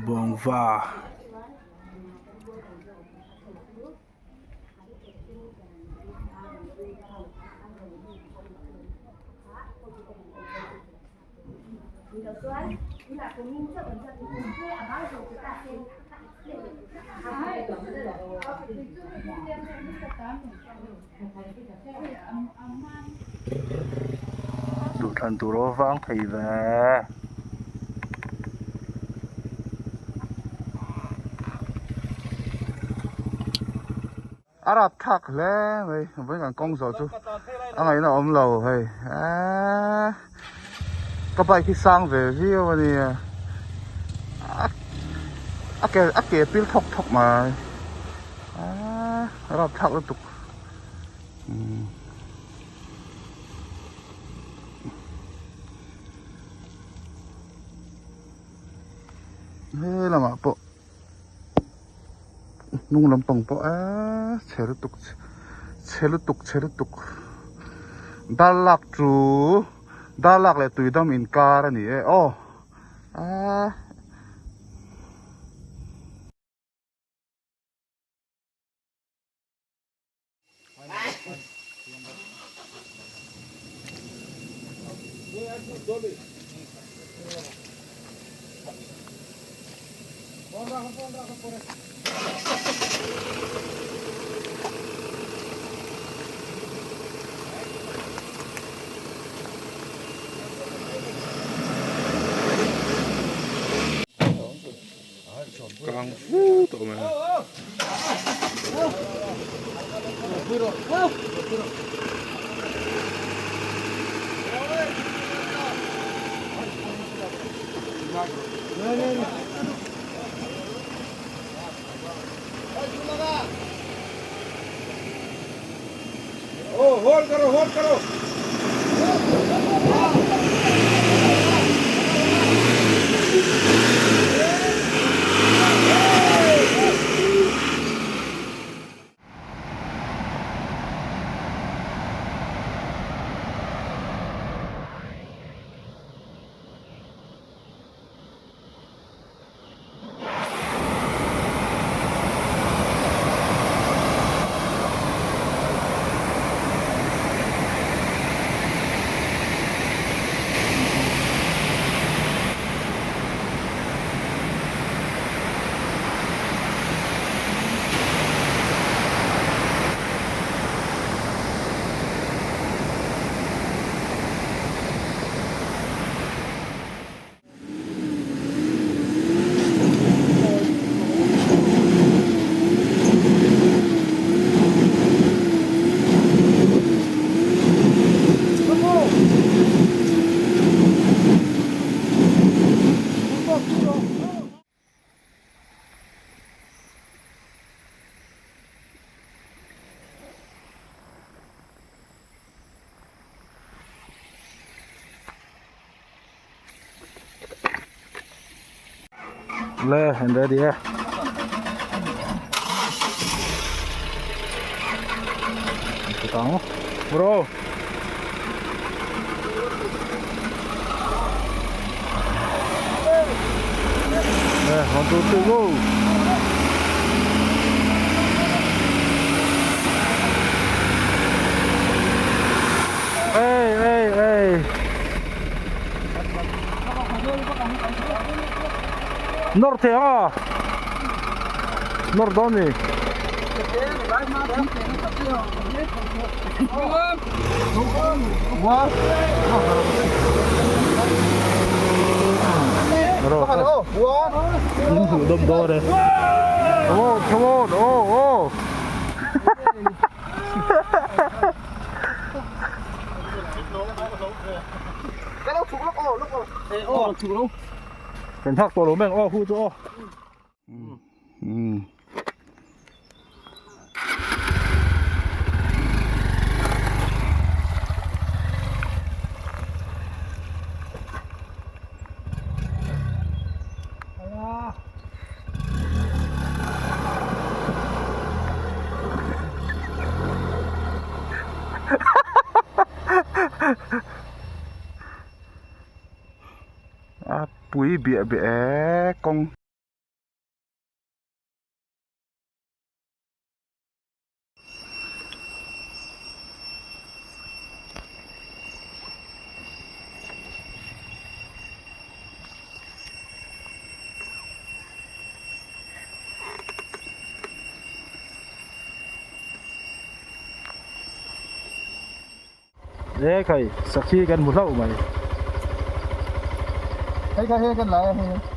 Bawngva. Duhthlan tur aw vang thei ve. A rap thlak hle mai vawiin kan kawng zawh chu a ngaihna awm lo hei eee ka bike hi sang ve viau a nia a ke a ke pil thawk thawk mai eee a rap thlak lutuk umm. He lamah pawh. Hnung lampang pawh eee chhe lutuk chhe lutuk chhe lutuk dar lak chu dar lak leh tui dam inkar a ni e aw eee. Kang fu tawh mai a. Le an ready e. Tang. Bro. Le, 1 2 3 go. Ê ê ê. Nawr thei ang a nawr dawn ni. In hmuh dawm dawn e. Come on, come on, oh, oh. Kan thak tawh lo mai ang aw hu chu aw. Um. biah biah e kawng. E khai sakhi kan hmu hlauh mai. Hei kha hei kan lai a hei.